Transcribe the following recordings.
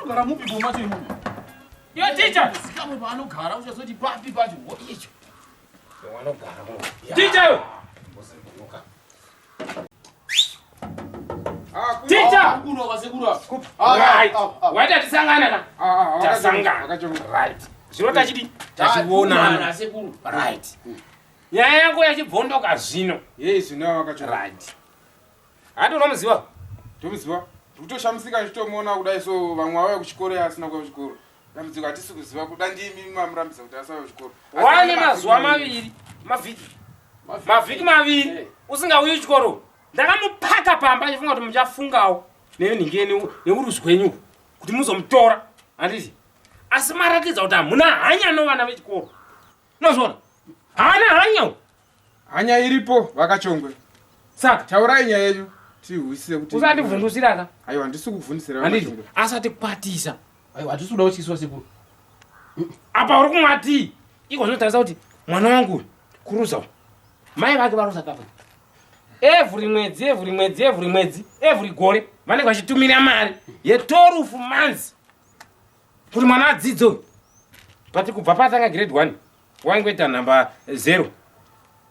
Anogara mupi boma macho imomo? Yo teacher. Zikamwe paanogara uchazoti papi pacho icho. Wanogara kuno. Teacher yo. Teacher. Kuno kasekuru apa. Right. Waita tisangana ka? Tasangana. Right. Zvino tachidi tachionana. Sekuru. Right. Nyaya yako yachibvondoka zvino. Yei zvino wakachonga. Right. Hati unomuziva? Tomuziva. Ndikutoshamisika ndichitomuona kudai so vamwe vauya kuchikoro asina kuuya kuchikoro. Dambudziko hatisi kuziva kuda ndimi mamurambidza kuti asauya kuchikoro. Wane mazuva maviri, mavhiki. Mavhiki maviri usingauyi kuchikoro. Ndakamupaka pamba achifunga kuti muchafungawo nenhingi neuruzi hwenyu kuti muzomutora. Handiti? Asi maratidza kuti hamuna hanya novana vechikoro. Unozviona? Haana hanya. Hanya iripo vakachongwe. Saka taurai nyaya yenyu tihwisise kuti usandivhundusira ka. Aiwa handisi kuvhundusira Handiti? Asati kwatisa. Aiwa hatisi kuda kutyiswa sekuru. Apa uri kumwa tii. Iko zvinotarisa kuti mwana wangu uyu kuruza uyu. Mai vake vari kuSouth Africa. Every mwedzi, every mwedzi, every mwedzi, every gore vanenge vachitumira mari yetorufu months kuti mwana adzidze uyu. But kubva paatanga grade 1 waingoita number 0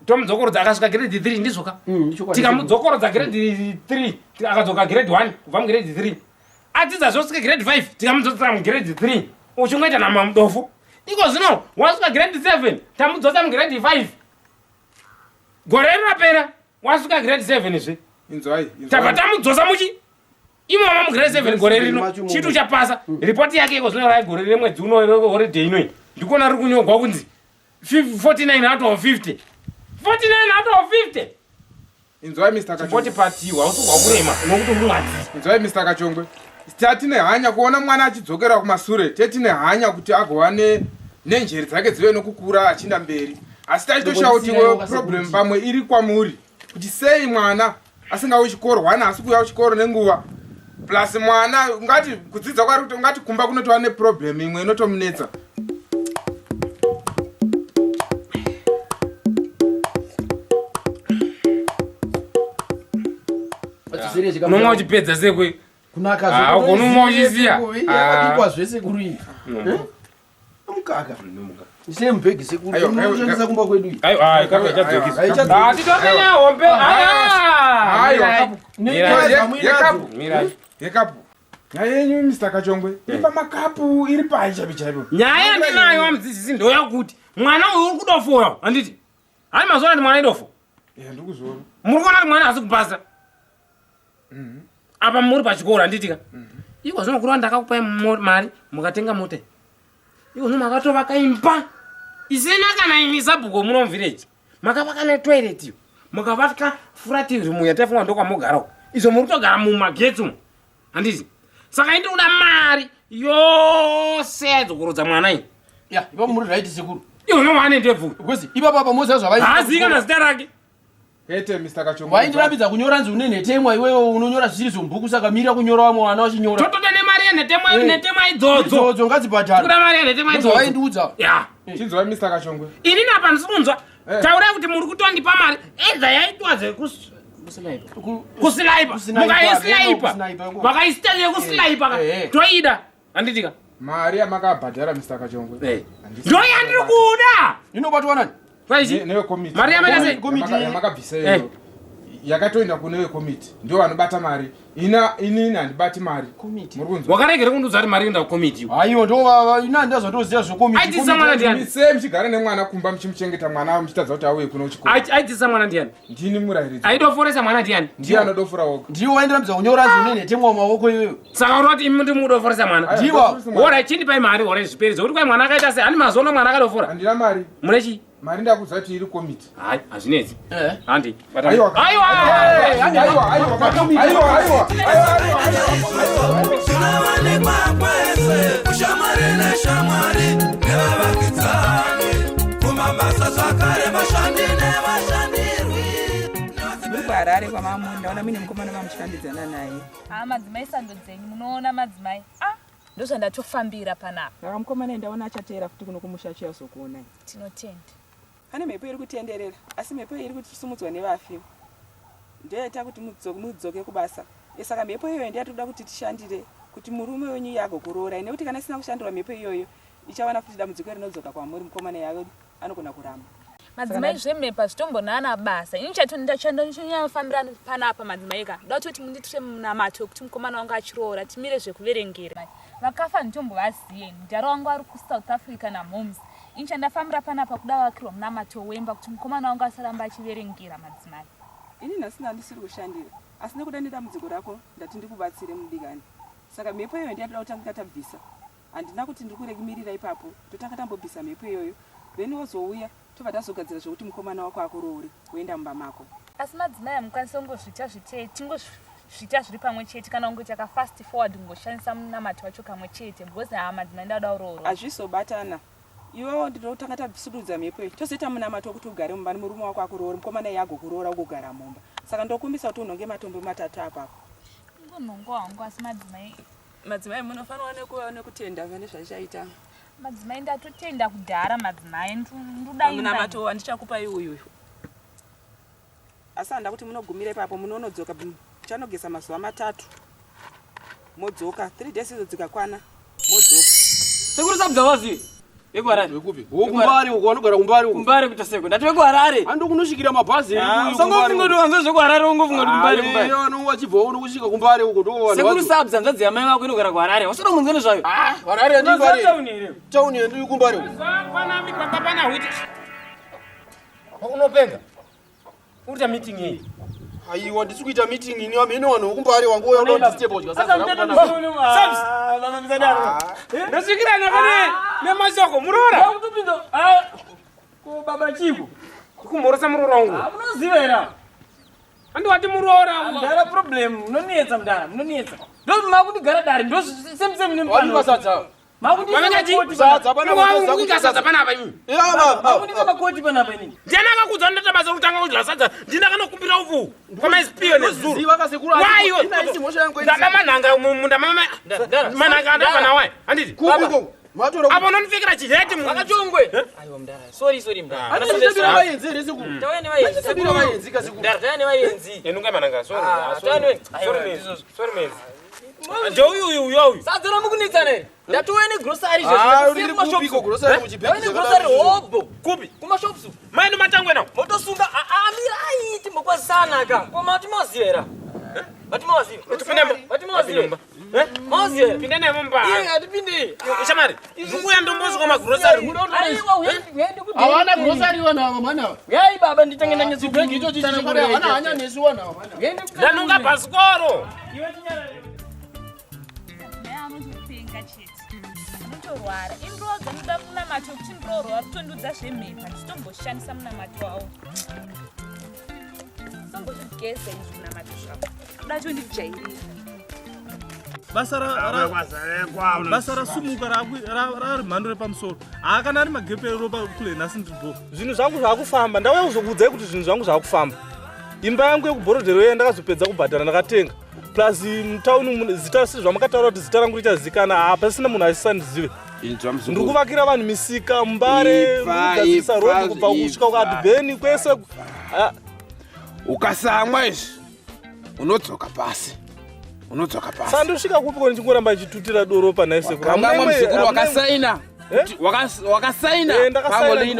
tomudzokorodza akasvika grade 3 ndizvoka tikamudzokorodza grade 3 akadzoka grade 1 kubva mugrade 3 adzidza zvosvika grade 5 tikamudzotsera mugrade 3 uchingoita nama mudofo iko zvino wasvika grade 7 tamudzosa mugrade 5 gore rinopera wasvika grade 7 zve Inzwai, tabva tamudzosa muchi imomo mugrade 7 gore rino chitu chapasa ripoti yake iko zvino rai gore remwedzi uno holiday inoi ndikuona riri kunyorwa kunzi 49 out of 50 49 out of 50 Inzwai Mr. Kachongwe. Chipoti patiwa usugwa kurema nokuti uri Inzwai Mr. Kachongwe. Tatine hanya kuona mwana achidzokera kumasure, tetine hanya kuti agova ne nenjere dzake dzive nokukura achienda mberi. Asi taitoshaya kuti problem pamwe iri kwamuri kuti sei mwana asingauyi chikoro, hwana asi kuuya kuchikoro nenguva. Plus mwana ungati kudzidza kwari kuti ungati kumba kunotova neproblem imwe inotomunetsa. Unomwa uchipedza sekwe. Kunaka Ah, unomwa uchisiya. Yakabikwa zvese kuru iyi. Mukaka. Isine mubhegi sekuru. Unoshandisa kumba kwedu iyi. Aiwa, aiwa, kapu ichadzokiswa. Ah, titore hombe. Aiwa, Mirai. yekapu. Mirai. Yekapu. Nyaya yenyu Mr. Kachongwe iri pamakapu iri pai chaipo chaipo. Nyaya yandinayo wamudzidzisi ndoyakuti mwana uyu uri kudofoya handiti? Hani mazuva ano mwana idofo. Eh, ndikuzviona. Muri kuona kuti mwana haasi kupasa. Apa muri pachikoro handiti ka? Iko zvino kureva ndakakupai mari mukatenga mota. Iko zvino makatovaka imba isina kana imi sabhuku muno muvillage. Makavaka netoilet iyo. Mukavaka furati room yataifunga ndokwamogara uko. Izvo muri kutogara mumagetsi umu. Handiti? Saka ini ndikuda mari yose yaidzokorodza mwana iyi. Ya, ipapo muri right sekuru. Iwe unowana ndebvu. Because ipapo apa moziva zvavaita. Haazivi kana zita rake. Hete Mr. Kachongwe. Waindirambidza kunyora nzi une nhetemwa iwewe unonyora zvisiri zvomubhuku saka mira kunyora vamwe vana vachinyora. Totoda nemari yenhetemwa nhetemwa idzodzo. Idzodzo ngadzibhadharwe. Toda mari yenhetemwa idzodzo. Waindiudza. Ya. Chinzwai Mr. Kachongwe. Inini apa ndisi kunzwa. Taurai kuti muri kutondipa mari. Edza yaitwa zvekus kusilaipa. Mukaisilaipa. Vakaisita yekusilaipa ka. Toida. Handiti ka. Mari yamakabhadhara Mr. Kachongwe. Ndoyandiri kuda. Inobatwa nani? Kwaichi? Nevekomiti. Mari yamaita sei? Yamakabvisa iyo. Yakatoenda kune vekomiti. Ndivo vanobata mari. Ina inini handibati mari. Muri kunzwa? Wakaregera kundiudza kuti mari inoenda kukomiti iwe. Aiwa ndo ina ndazvatoziva zvekomiti. Aidzidzisa mwana ndiani? Sei muchigara nemwana kumba muchimuchengeta mwana muchitadza kuti auye kuno kuchikoro? Aidzidzisa mwana ndiani? Ndini murairidzi. Aidoforesa mwana ndiani? Ndiye anodofora woga. Ndiwo waindirambidza kunyora nzi une nhetemwa mumaoko iwewe. Saka uri kuti imi ndimi mudoforesa mwana? Ndiwo. Hora chindipai mari hora zviperi zvekuti kwai mwana akaita sei? Hani mazuva ano mwana akadofora. Handina mari. Mune chii? Mari ndakuudza kuti iri komiti. Hayi, hazvinetsi. Handi. Aiwa. Aiwa. Aiwa, aiwa, aiwa, aiwa. Zvinowanikwa kwese kushamwari neshamwari nevavakidzani kumabasa zvakare vashandi nevashandirwi. Muri kuHarare kwamamu ndaona muine mukomana mamuchifambidzana naye. Haa madzimai sando dzenyu munoona madzimai ah ndozvandatofambira panapa. Saka mukomana ndaona achateera futi kuno kumusha achiuya kuzokuonai. Tinotenda. Pane mhepo iri kutenderera asi mhepo iyi iri kusumudzwa nevafi ndoyaita kuti mudzoke kubasa. Saka mhepo iyoyo ndiyo yatinoda kuti tishandire. Kuti murume wenyu iye agokuroorai nekuti kana isina kushandurwa mhepo iyoyo ichawana futi dambudziko rinodzoka kwamuri mukomana yave anogona kuramba. Madzimai zvemhepo hazvitombonana basa. Ini chatondachanyanyofambira panapa madzimai ka. Ndoda kutoti mundiitire munamato wekuti mukomana wangu achiroora timire zvekuverengera. Vakafa handitombovaziye. Mudhara wangu ari kuSouth Africa namhoms. Ini chandafambira panapa kuda vakirwa munamato wemba kuti mukomana wangu asaramba achiverengera madzimai. Ini nhasi ndandisiri kushandira asi nekuda nedambudziko rako ndati ndikubatsire mudikani. Saka mhepo iyoyo ndiyo yatoda kutanga tabvisa. Handina kuti ndiri kuremirira ipapo totanga tambobvisa mhepo iyoyo then wozouya tobva tazogadzira zvekuti mukomana wako akuroore woenda mumba mako. Asi madzimai hamukwanise kungozviita zvite tingozviita zviri pamwe chete kana kungoita ka fast forward kungoshandisa munamato wacho kamwe chete because haa madzimai ndauda kuroorwa. Hazvizobatana iwewo ndinotanga tasududza mhepo iyi tozoita munamato wekuti ugare mumba murume wako akuroore mukomana iye agokuroora ugogara mumba saka ndokumbisa kuti unhonge matombo matatu apapo. Ingonhongo hangu asi madzimai. Madzimai munofanirwa nekuva nekutenda pane zvachaita. Madzimai ndatotenda kudhara madzimai ndoda munamato wandichakupai uyu asi handa kuti munogumira ipapo munonodzoka muchanogeza mazuva matatu modzoka 3 days idzo dzikakwana modzoka. Sekuru sabza wazi vekuharare vekupi wokumbare uko vanogara kumbare uko kumbare kuita seko ndati vekuharare ando kunosvikira mabhazi usangofunga kuti wanzwe zvekuharare ungofunga kuti kumbare kumbare vanonga vachibva uno kusvika kumbare uko ndo vanhu sekuru sabza hanzvadzi yamai vako inogara kuharare wasada munzwe nezvayo ah harare ndi kumbare town here town yedu kumbare uko pana mipapa pana huiti unopenga Urikuita meeting yei? Aiwa ndisi kuita meeting ini wamhene wanhu wekumbare wangu uya unoda disturb kudya sadza rangu panapa. Sam's. Ndasvikirana pane nemashoko muroora. Ndakutopinda. Ah. Ko baba chiko? Kumhorosa muroora wangu. Ah, munoziva here? Andi wati muroora. Mdara problem, munonetsa mdara, munonetsa. Ndo makundigara dare, ndo same same nemupano. Wani sadza. Makuita panapa imi. Makuita makoti panapa inini. Ndiani akakudza ndoita basa rokutanga kudya sadza? Ndini akanokumbira upfu kwamaisipiyo nezuro. Why iwe? Ndaba manhanga munda manhanga andabva nawo aya. Handiti? Apa unondipfekera chiheti mu. Vakachongwe. Aiwa mdara. Sorry sorry mdara. Anondibira vaenzi here sekuru? Tauya nevaenzi. Anondibira vaenzi ka sekuru. Mdara tauya nevaenzi. Enunga manhanga. Sorry. Ah, Sorry. Sorry. Sorry mezi. Ndeuyu uyu uyu uyu. Sadza ramukunetsana here? Ndatouya negrocery Ah, riri kupiko grocery muchibhegi Ndauya negrocery hobho. Kupi? Kumashops. Mai nomatangwe nawo. Motosunga amirai timbokwazisana ka. Ko mati maziva here? Mati maziva. Tipinde mumba. Mati maziva. Eh? Maziva. here? Pinda naye mumba. Iye hatipinde. Shamari, ndikuuya ndombosvika magrocery. Aiwa uende ku Havana grocery vanhu ava mhani ava. Uyai baba nditange ndanyatso Chibhegi ichochi chichikore havana hanya nesu vanhu ava mhani ava. Uende ku Ndanunga bhasikoro. Madzimai anotopenga chete. Anotorwara. Indroga ndoda munamato wekuti ndroorwa kutondiudza zvemhepo. Handitomboshandisa munamato wawo. Tombozvigeza izvi munamato zvako. Kuda tondijairira. Basa basa rasumuka rari mhando repamusoro. Haa kana ari magepe eropa kule nhasi ndiri bho. Zvinhu zvangu zvakufamba. Ndauya kuzokuudzai kuti zvinhu zvangu zvakufamba. Imba yangu yekubhorodhero iya ndakazopedza kubhadhara ndakatenga. Plus mutown zita sezvamakataura kuti zita rangu richazikana hapasina munhu asisandizive. Ndiri kuvakira vanhu misika mumbare, kugadzirisa road kubva kusvika kuAdbeni kwese. Ukasamwa izvi unodzoka pasi. Unodzoka pasi. Sandosvika kupi ko ndichingoramba ndichitutira doro pana sekuru. Wakangamwa muzukuru wakasaina. Wakasaina pangolin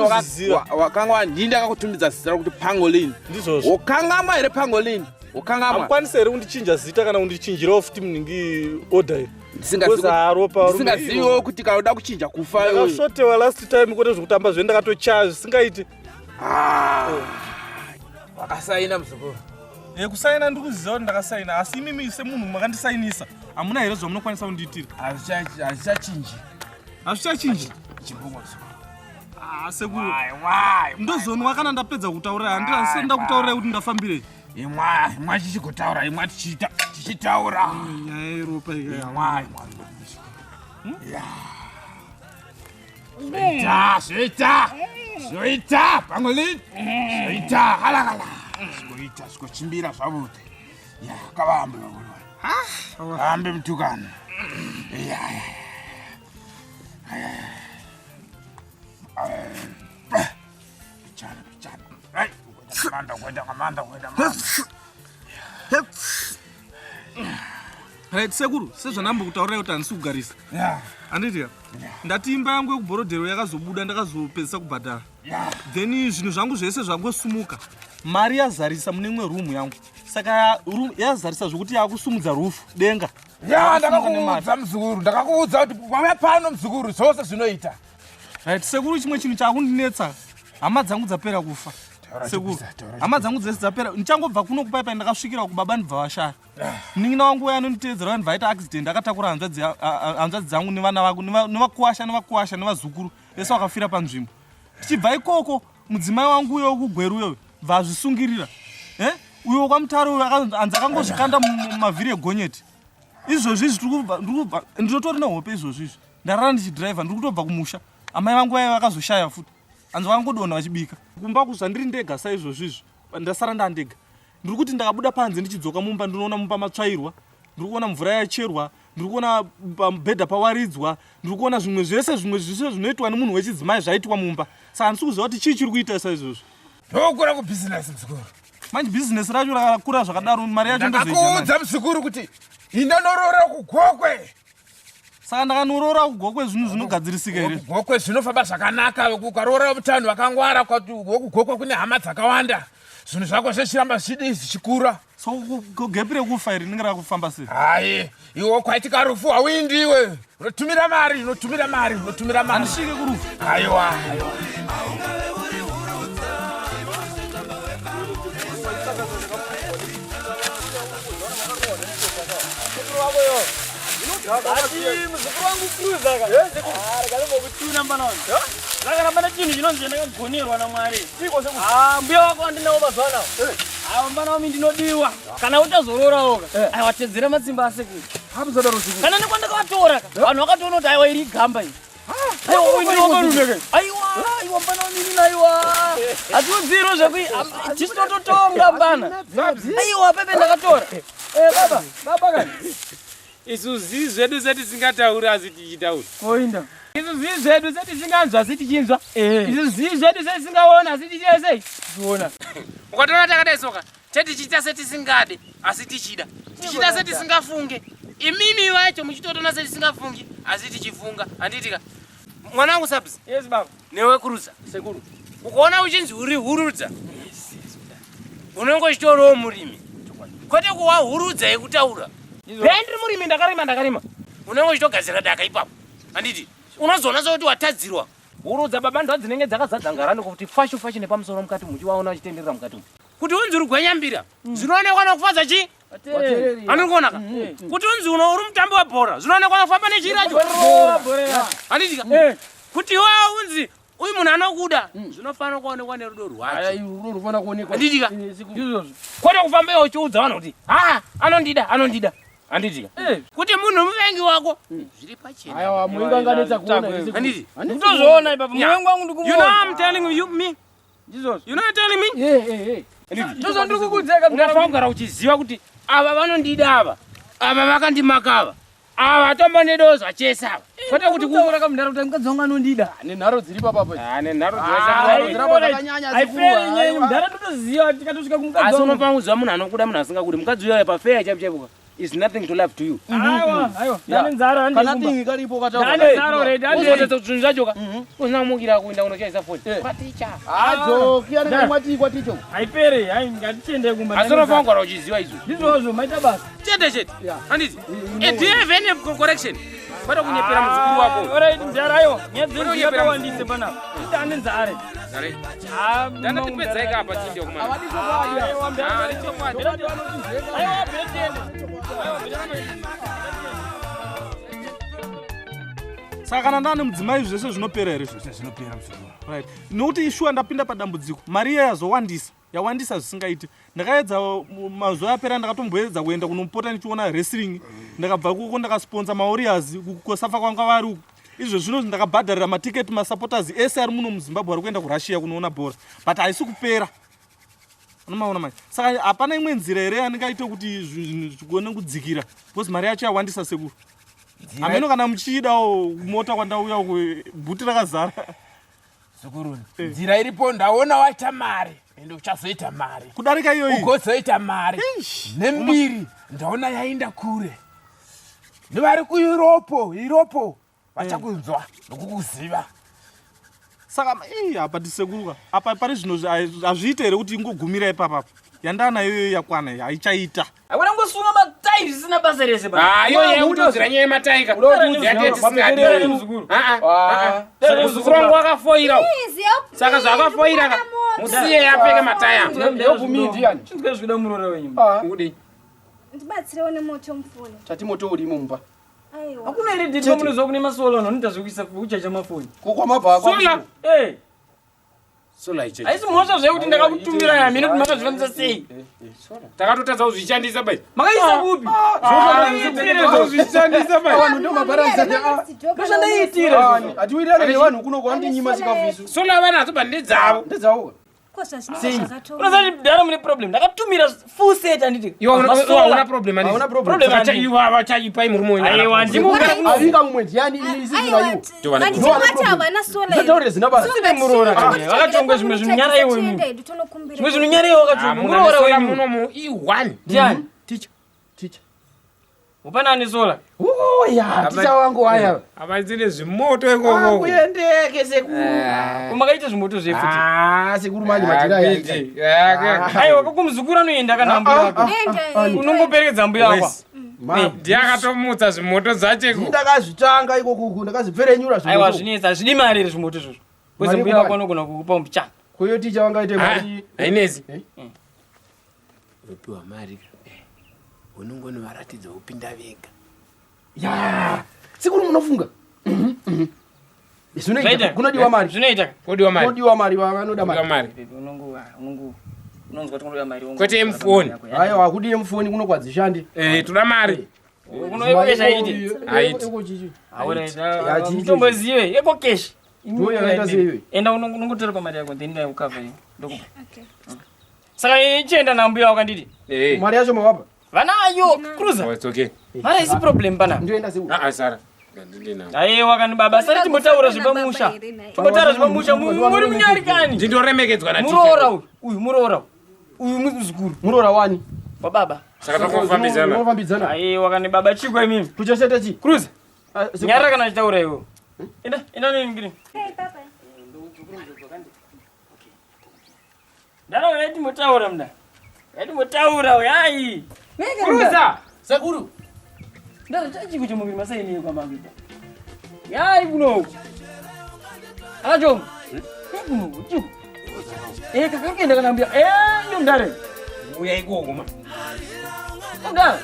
wakangwa ndini ndakakutumidza zita rokuti pangolin. Ndizvozvo. Wakangamwa here pangolin? Wakangamwa. Hamukwanisi here kundichinja zita kana kundichinjirawo futi muningi order iri? Ndisingaziviwo kuti kana uda kuchinja kufa. Ndakasvotewa last time kwete zvekutamba zve ndakatochaya zvisingaiti. Ah. Wakasaina muzukuru. Eh, kusaina ndiri kuziva kuti ndakasaina asi imimi semunhu makandisainisa hamuna here zvamunokwanisa kundiitira? Hazvichachinji. Hazvichachinji? Chimbomwa muzukuru. Ah, sekuru. Ndozonwa kana ndapedza kutaurira handisati ndakutaurirai kuti ndafambirei. Imwa, imwa chichigotaura, imwa tichiita, tichitaura. Nyaya yeropa iya. Imwa, imwa. Ya. Zvoita, zvoita. Zvoita, pangolin. Zvoita, halakala. Zvoita, zvikochimbira zvavute. Ya, kavambe vakuru. Hambe mutukana. Ya, ya. Pichana, pichana. Right. Kuenda kamanda, kuenda kamanda, kuenda kamanda. Right sekuru, sezvandambokutaurirai kuti handisi kugarisa. Handiti ya? Ndati imba yangu yekubhorodhero yakazobuda ndakazopedzisa kubhadhara. Then zvinhu zvangu zvese zvangosumuka. Mari yazarisa mune imwe room yangu. Saka yazarisa zvokuti yakusumudza roof denga. Ya, ndakakuudza muzukuru, ndakakuudza kuti wauya pano muzukuru, zvose zvinoita. Right sekuru, chimwe chinhu chakundinetsa, hama dzangu dzapera kufa. Sekuru, hama dzangu dzese dzapera. Ndichangobva kuno kupaipai ndakasvikira kubaba ndibva vashaya. Munin'ina wangu uya anonditeedzera vanhu vaita accident akatakura hanzvadzi dzangu nevana vako nevakuwasha nevakuwasha nevazukuru vese vakafira panzvimbo. Tichibva ikoko mudzimai wangu uyo wekugweru uyo bva azvisungirira. Eh? Uyo wekwaMutare uyo anzi akangozvikanda mumavhiri egonyeti. Izvozvi izvi tiri kubva ndiri kubva ndinotori nehope izvozvi izvi. Ndarara ndichidriver ndiri kutobva kumusha. Amai vangu vaiva vakazoshaya futi. Anzi vakangodonha vachibika. Kumba kuzvandiri ndega saizvozvi izvi ndasara ndandega. Ndiri kuti ndakabuda panze ndichidzoka mumba ndinoona mumba matsvairwa, ndiri kuona mvura yacherwa, ndiri kuona pamubhedha pawaridzwa, ndiri kuona zvimwe zvese zvimwe zvese zvinoitwa nemunhu wechidzimai zvaitwa mumba. Saka handisi kuziva kuti chii chiri kuita saizvozvo. Ndokura kubhizinesi muzukuru. Manje bhizinesi racho rakakura zvakadaro mari yacho ndozoidya. Ndakakuudza muzukuru kuti inonoroora kugokwe. Saka ndakanoroora kugokwe zvinhu zvinogadzirisika here? Kugokwe zvinofamba zvakanaka, ukaroora mutanhu vakangwara, kugokwe kune hama dzakawanda, zvinhu zvako zvichiramba zvichidii zvichikura. So gepi rekufa iri rinenge rakufamba sei? Hayi, iwe kwaitika rufu hauindi iwe, unotumira mari, unotumira mari, unotumira mari. Handisvike kurufu. Aiwa, aiwa. Muzukuru wangu Cruiser ka. Ah, rega ndimbokutuna mbana wangu. Rakaramba nechinhu chinonzi ndakagonerwa naMwari. Ah, mbuya wako wandinawo mazuva anawo. Ah, mbana wami ndinodiwa. Kana uchazororawo ka. Aiwa tedzera matsimba asekuru. Kana nekwandakavatora ka. Vanhu vakatoona kuti aiwa iri igamba iyi. Aiwa uyu ndiwo varume ka. Aiwa, aiwa mbana wami inini aiwa. Hatiudziro zvekui tisu tototonga mbana. Aiwa pepe ndakatora. Eh baba, baba kani. Isu zii zvedu setisingatauri asi tichitaura. Koinda. Isu zii zvedu setisinganzwa asi tichinzwa. Eh. Isu zii zvedu setisingaona asi tichiita sei? Tichiona. Ukatoona takadai soka, chetichiita setisingade asi tichida. Tichiita setisingafunge. Imimi vacho muchitotoona setisingafungi asi tichifunga. Handiti ka? Mwana wangu Sabs. Yes baba. Newe Kuruza. Sekuru. Ukaona uchinzi uri hurudza. Unenge uchitoriwo murimi. Kwete kuwa hurudza yekutaura. Dai ndiri murimi ndakarima ndakarima. Unenge uchitogadzira daka ipapo. Handiti? Unozoona sekuti watadzirwa. Hurudza baba ndo dzinenge dzakazadza ngarani kuti fashu fashu nepamusoro mukati muchivaona vachitenderera mukati umu. Kuti unzi uri gwenyambira zvinoonekwa nokufadza chii? Anongoona ka? Kuti unzi uno uri mutambi webhora zvinoonekwa nokufamba nechii racho? Handiti ka? Kuti iwe unzi uyu munhu anokuda zvinofanira kuonekwa nerudo rwake. Rudo runofanira kuonekwa. Handiti ka? Kwete kufamba iwe uchiudza vanhu kuti ha anondida anondida. Handiti ka? Kuti munhu muvengi wako zviri pachena. Aiwa muvengi anganetsa kuona. Handiti? Ndikutozviona ipapo muvengi wangu ndikumuona. You know I'm telling you me. Ndizvozvo. You know I'm telling me? Eh eh eh. Ndizvo ndiri kukuudzai ka Unofanira kugara uchiziva kuti ava vanondida ava. Ava vakandimaka ava. Ava tombondidawo zvachese ava. Kwete kuti kutaura ka mudhara kuti mukadzi wangu anondida. Nenharo dziri papa. Ah, nenharo dzakanyanya. Haiferi nyaya mudhara totoziva tikatosvika kumukadzi Asi wangu. unofanira kuziva munhu anokuda munhu asingakudi. Mukadzi uyo pafeya chaipo chaipo is nothing to love to you. Aiwa, aiwa. Ndane nzara Kana handi kumba. tingi karipo kataura. Ndane nzara already handi. Uzotetsa zvinhu zvacho ka. Usina kumukira kuenda kunochaisa foni. Kwaticha. Adzoki anenge mwati kwaticho. Haiperi, hai ngatichiende kumba. Asi unofanira kugara uchiziva izvo. Ndizvozvo maita basa. Chete chete. Handiti? Eh, do you have any correction? Kwete kunyepera muzukuru wako. Alright, mudhara aiwa. Nyaya Kwete dzenyu kunyepera dzakawandise panapa. Ndane nzara. Zare. Ah, Ndandatipedzai ka apa tinde kumana. Aiwa, mudhara. Ah, chokwadi. Aiwa, bere tiende. Aiwa, bere tiende. Saka kana ndane mudzimai zvese zvinopera here? Zvese zvinopera muzukuru. Right. Nokuti ishuwa ndapinda padambudziko. Mari iya yazowandisa. Yawandisa zvisingaiti. Ndakaedza mazuva apera ndakatomboedza kuenda kunomupota ndichiona wrestling. Ndakabva ikoko ndakasponsa maWarriors kukosafa kwanga vari uku. Izvo zvino ndakabhadharira matiketi masupporters ese ari muno muZimbabwe ari kuenda kuRussia kunoona bhora. But haisi kupera. Unomaona manje. Saka hapana imwe nzira here yandingaite kuti zvinhu zvigone kudzikira because mari yacho yawandisa sekuru. Hameno kana muchiidawo mota kwandauya uku bhuti rakazara. Sekuru, nzira iripo ndaona waita mari ende uchazoita mari kudarika iyoyi ugozoita mari nembiri ndaona yaenda kure. Nevari kuEurope, Europe vachakunzwa nokukuziva. Saka ii apa tisekuruka apa pari zvino hazviite here kuti ingogumira ipapa apa yandanayo iyoyo yakwana iyi haichaita. Hakuna kungosunga matai zvisina basa rese pa. Ah, iyo yekutozira nyaya yematai ka. Yatete tisingadi. Ah ah. Muzukuru wangu wakafoira. Saka zvakafoira ka. Musiye apfeke matai aya. Ndeyobvumii ndiani? Chinzwa zvikuda muroora wenyu. Ukudii? Ndibatsirewo nemoto mufoni. Tati moto urimo mumba. Aiwa. Hakuna here date pamunoziva kune masola vanhu vanoita zvekuisa kuchaja mafoni. Kwamabva Sola. Eh. Sola ichechi. Haisi mhosva zve kuti ndakakutumira yami nekuti makazvifambisa sei. Takatotadza kuzvishandisa bai. Makaisa kupi? Zvishandisa bai. Vanhu ndo mabharansi. Ndozvandaiitira. Hatiwirirane nevanhu kuno kwandonyima chikafu isu. Sola vanadzo ba ndedzavo. Ndedzavo. Ko zvazvinenge zvakato. Unoziva kuti dara mune problem. Ndakatumira full set handiti. Iwe hauna problem handiti. Hauna problem. Problem Saka handiti. iwe vachaipai murume wenyu. Aiwa Haana ndimo Avinga mumwe ndiani ini isi Aiwa. naiwo. Handiti mati havana sola. Ndataurire zina basa. Sine muroora kani. Vakatongwe zvimwe zvinhu nyara iwe imi. Tiende hedu tonokumbira. Zvimwe zvinhu nyara iwe Ah, wakatongwa. munhu ane Muroora sola wenyu. munomu i1. Ndiani? Teacher. Teacher. Hapana ane sola. Oh ya, ticha wangu haya. Havadzine zvimoto ikoko. Kuendeke sekuru. Ko makaita zvimoto zvefuti. Ah, sekuru manje majira aya. Aiwa koko muzukuru anoenda kana ambuya wako. Ende. Unongoperekedza ambuya wako. Ndiye akatomutsa zvimoto zvache ko. Ndakazvitanga ikoko uku ndakazvipferenyura Aiwa zvinetsa hazvidi mari here zvimoto izvozvo. Kwese Mari mbuya wako yekubani. anogona kukupa muchana. Koyo ticha wangaite mari. Hainezi. Eh? Unopiwa mari unongonovaratidza wopinda vega. Ya. Sekuru munofunga. Zvinoita Zvaita. kunodiwa mari. Zvinoita. Kodiwa mari. Kunodiwa mari vanoda Kodiwa mari. mari. Baby unongo unongo unonzwa kuti unoda mari. Kwete mufoni. Aiwa hakudi mufoni kuno kwadzishandi. Eh, toda mari. Unoekesha ite. Haiti. Ya, chiite. Mutombozive eko cash. Ndiyo yakaita sei iyoyo? Enda unongotora pamari yako then ndakukava iyo. Ndokupa. Okay. Saka ichienda nambuya wako anditi. Eh. Mari yacho mawapa. Vanayo cruiser. Oh, it's okay. Mari haisi problem pana. Ndoenda sekuru. Ah, ah, Sara. Ngandinde nawo. Aiwa kani baba sari timbotaura zvepamusha. Timbotaura zvepamusha muri munyari kani. Ndindoremekedzwa na teacher. Muroora uyu, uyu muroora uyu. Uyu muzukuru Muroora wani? wababa. Saka tokofambidzana. Unofambidzana. Aiwa kani baba chikwa imimi. Tuchasheta chi? Cruiser. Ah, sekuru. Nyara kana achitaura iwe. Enda enda nengiri. Hey, baba. Ndara yaitimbotaura mda. Yaitimbotaura uyu ai. Cruiser. Sekuru. Ndara chachiko chomuviri masaini kwamangita. Yai kuno. Akacho. Kuno chiko. Eh kakakenda kana mbuya. Eh ndo ndare. Uya ikoko ma. Ndare.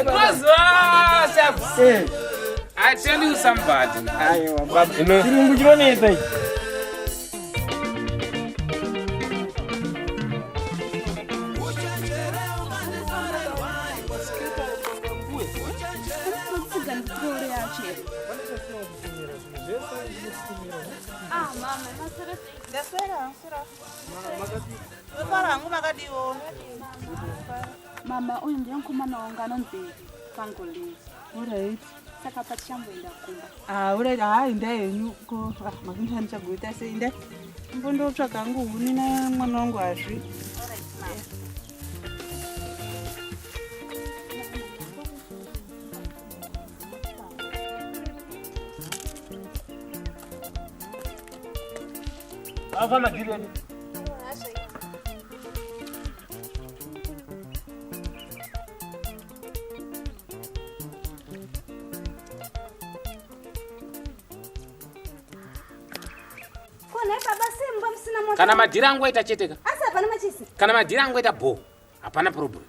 Cruiser. Shabs. Eh. I tell you somebody. Aiwa baba. You know. Chirungu chinonetsa ichi. Kutsiga nditore yacho here. Ah mama, maswera sei? Ndaswera, ndaswera. Ndofara hangu makadiwo. Mama, uyu ndiye mukomana wangu anonzi Pangolin. Alright. Saka patichamboenda kumba. Ah, alright. Ah, inda yenyu ko ah, makunja ndichagoita sei inda. Mbondotsvaga hangu huni namwana wangu hazvi. Afa madhiri edu. Ko nhai baba sei mumba musina moto? Kana madhiri angu aita chete ka. Asi hapana machisi. Kana madhiri angu aita bho. Hapana problem.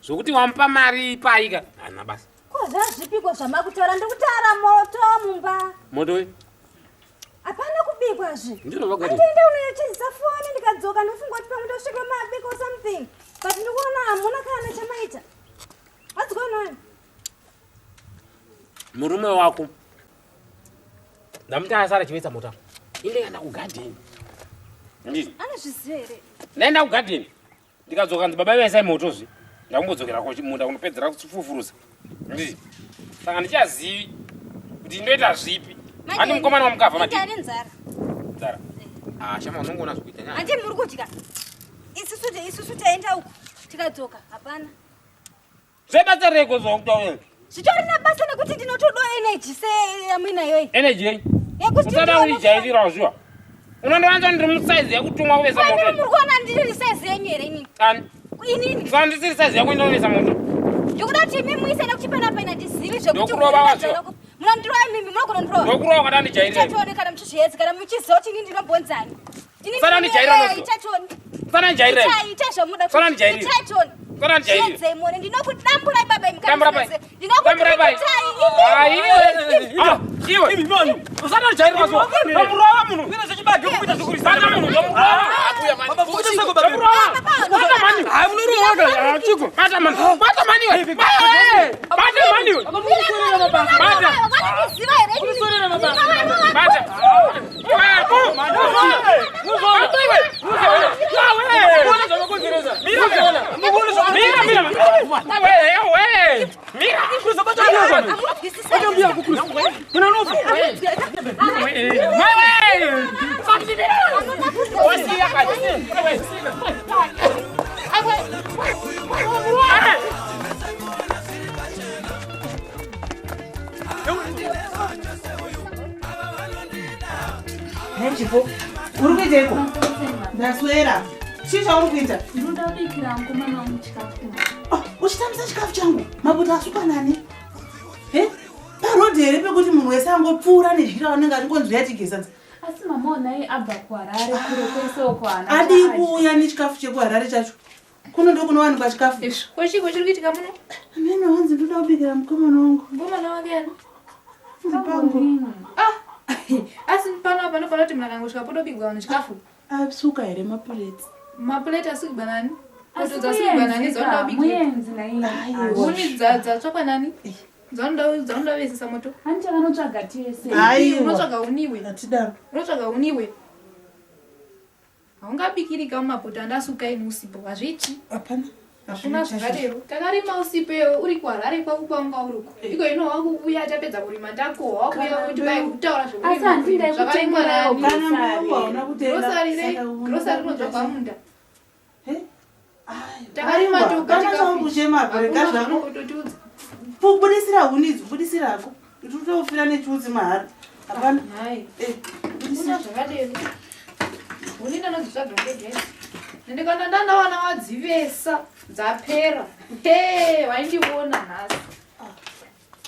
Zvokuti wamupa mari paika. Hana basa. Ko zvazvipiko zvamakutaura ndikutaura moto mumba. Moto we. Hapana kubikwazve. Ndiro vakati. Andienda unochezisa foni ndikadzoka ndofunga kuti pamwe ndosvika mabika or something. But ndikuona hamuna kana chamaita. What's going on? Murume wako. Ndamuti asara chivetsa moto. Inde kana kugadheni. Ndizvo. Anozviziva here? Ndaenda kugadheni. Ndikadzoka nzi baba vaisai moto zve. Ndakumbodzokera kuchimunda kunopedzera kufufurusa. Ndizvo. Saka ndichazivi kuti ndoita zvipi. Handi mukomana wamukavha Inde madhiri. ane nzara. Nzara. Ah, shama unongoona zvekuita nyaya. Handi muri kudya. Isusu taenda uku tikadzoka hapana. Zvebasa reiko zvakutaura? Zvitori nabasa nekuti ndinotodawo energy seyamuinayo iyi. Energy yei? Yekuti Usada kundijairira zviwa. Unondiwanza ndiri musaizi yekutumwa kuvesa moto. Muri kuona ndiri size yenyu here inini? Ani? Inini. Saka ndisiri size yako inovesa moto. Ndikuda kuti imi muise nekuti panapa ina ndizivi zvekuti Ndokurova wacho. Munondirova imimi, munogona kundirova. Ndokurova kana ndijairira. Ichatione kana muchizviedza kana muchiziva kuti inini ndinombonzani. Inini Sana ndijairira ndinoyera, unoziva. ichatione. Sana ndijairira. Itai, itai zvamunoda. Sana ndijairira. Ichatione. Sana ndijairira. Zviedzei muone ndinokudamburai baba imi kana Dambura pai. musingazivi. Dambura pai. Ah, iwe. Ah, iwe. Imi mani. Usada ndijairira zviwa. Ndokurova munhu. Bata munhu ndokurova. Baba fukuta sako baba. Ndokurova. Bata mani. Hayi munorowa ka. Chiko. Bata mani. Bata mani we. Bata mani we. Bata. Vanondiziva here inini? Bata. Nhai Chipo, uri kuiteiko? Ndaswera. Chii chauri kuita? Ndinoda kubikira mukomana wangu chikafu. Oh, uchitambisa chikafu changu? Mabuta asuka nani? He? Parodhi here pekuti munhu wese angopfuura nedyira anenge achingonzi uya tidye sadza? Asi mama onai abva kuHarare kure kwese uko haana Adii chaadya. kuuya nechikafu chekuHarare chacho? Kuno ndokunowanikwa chikafu. Izvo, ko chii chiri kuitika muno? Amene wanzi ndoda kubikira mukomana wangu. Mukomana wake ani? Pangu. Ah, asi pano apa panofanira kuti munhu akangosvika potobigwa vanhu chikafu. Asuka here mapureti? Mapureti asukigwa nani? Asi Poto dzasukigwa nani muenzi dzaunoda ka, kubikira? muenzi naiye. Huni dzatsvakwa nani? Dzaunoda kuvesesa moto? Hanti vanotsvaga tese. Aiwa. Unotsvaga huni iwe. Hatidaro. Unotsvaga huni iwe. Haungabikirika mumapoto andasuka ini usipo, hazviiti. Hapana. Hakuna zvakadero. Takarima usipo iwe uri kuHarare kwako kwaunga uri uko. Iko ino wakuuya tapedza kurima takohwa wakuuya kuti kwai kutaura Asi handindai zvakarimwa kutengerawo nani. Kana mbeu hauna kutenga. Grocery rei? Saka unoda Grocery rinobva kuita munda. He? Takarima Aiwa, toga kana chikafu. chauri apa, rega Hakuna zvako. zvaunokutotiudza. Budisira huni idzi, budisira hako. Tutofira nechiutsi mahara. Hapana. Nhai. Eh, Hakuna zvakadero. Huni ndanodzitsvaga ndega idzi. Ende kana ndandawana wadzivesa dzapera. He, waindiona nhasi.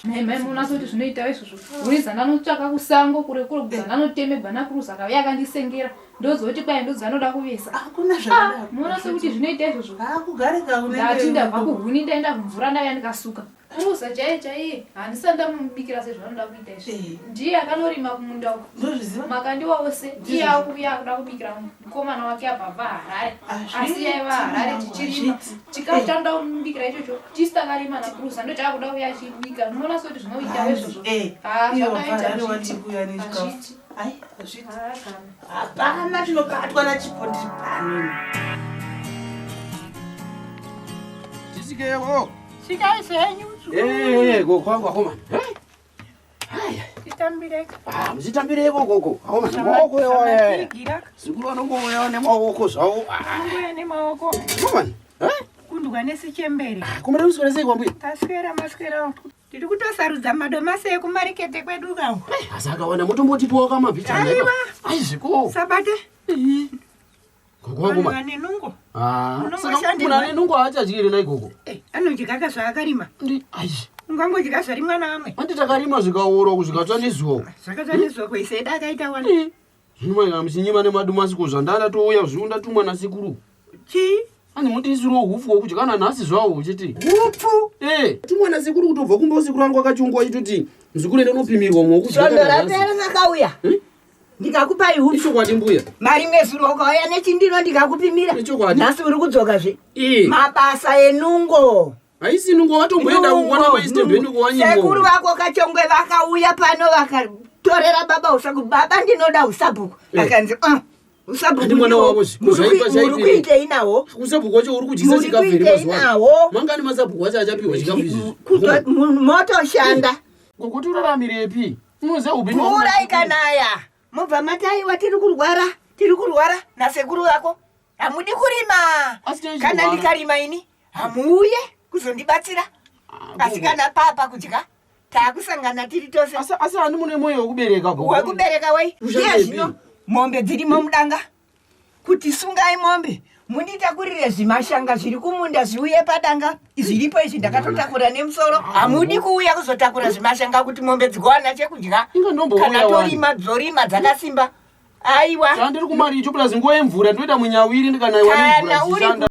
Mai mai munoona kuti zvinoita izvozvo. Huni dzandanotsvaka kusango kure kure dzandanotemegwa nakuruza akauya akandisengera. Ndozoti kwai ndodzanoda kuvesa. Hakuna zvakadaro. Munoona sekuti zvinoita izvozvo. Hakugarika unenge. Ndati ndabva kuhuni ndaenda kumvura ndauya ndikasuka. Kuruza chaiye chaiye handisati ndamubikira sezvanoda kuita izvi. Eh. Ndiye akanorima kumunda uko. Ndozviziva. Makandiwa ose iye akuuya akuda kubikira mukomana wake abva abva Harare. Asi yaiva Harare tichirima. Chikafu chanoda kumubikira ichocho tisu takarima naKuruza ndochaakuda kuuya achibika. Unoona sekuti zvinoita izvozvo. Eh, Ah, iye zvakaita wabva Harare hazviiti. wati kuuya nechikafu. Hazviiti. Ai, hazviiti. Ah, kana. Hapana chinobatwa nachipo ndiri pano. Tisikewo. Svikai zvenyu. Eh, gogo wangu akomana. Titambireko. Ah, muchitambireko gogo. Akomana, maoko yawo. Zvamatigira. Zikuru vanongouya nemaoko zvawo. Ah, Kunguya nemaoko. akomana. Eh? Kundwa nesichembere. Kumara muswera sei kwambuya? Taswera maswera. Tiri kutosarudza madomasi ekumarikete kwedu kawo. Asi akawana mutombotipawo kamabhichana. Aiwa. Aizviko. Sabate. Gogo Vanhu wangu mani. vane nungo. Ah, saka Unongoshandirwa. munhu ane nungo haachadyiri nai gogo. Anodya zvakarima. Ndi ai. Ungangodya zvarimwa naamwe. Handi takarima zvikaora zvikatsva nezuva. Zvakatsva nezuva kuiseda akaita wana. Zvino mai kana muchinyima nemadomasi ko zvandandatouya zviu ndatumwa nasekuru. Chii? Ani mutiisiriwo hupfu hwekudya kana nhasi zvawo uchiti. Hupfu? Eh, tumwa nasekuru kutobva kumba usekuru wangu akachungwa achitoti muzukuru ende unopimirwa mwokudya Svondo kana nhasi. rapera makauya. Ndikakupai hupfu. Ichokwadi mbuya. Marimwe zuro ukauya nechindiro ndikakupimira. Ichokwadi. Nhasi uri kudzokazve. Eh. Mabasa enungo. Haisi nungo watomboenda Nungo, kukwana kwaistembeni nungo. kuwanyimbo. Sekuru vako kachongwe vakauya pano vakatorera baba usabhuku. Baba ndinoda usabhuku. Eh. Akanzi usabhuku Handi mwana ndiwo. wavo Muri kuitei nawo? Usabhuku wacho uri kudyisa Muri chikafu here kuitei mazuva ano? nawo? Mangani masabhuku acho achapiwa chikafu izvi? Motoshanda. Ngokuti uraramirepi? Unoziva upenyu hwangu. Mvura ikanaya. Mobva mataiwa tiri kurwara, tiri kurwara nasekuru vako. Hamudi kurima. Kana ndikarima ini hamuuye kuzondibatsira. Asi kana papa kudya taakusangana tiri tose. Asi hani mune mwoyo wekubereka gogo. Wekubereka wei? Iye zvino mombe dzirimo mudanga. Kuti sungai mombe munditakurire zvimashanga zviri kumunda zviuye padanga zviripo izvi ndakatotakura nemusoro hamudi kuuya kuzotakura zvimashanga kuti mombe dzigowana chekudya kana torima dzorima dzakasimba aiwa Zvandiri kumaricho plus nguva yemvura ndinoita munyawiri ndikanaiwa nemvura Kana uri dzichishanda.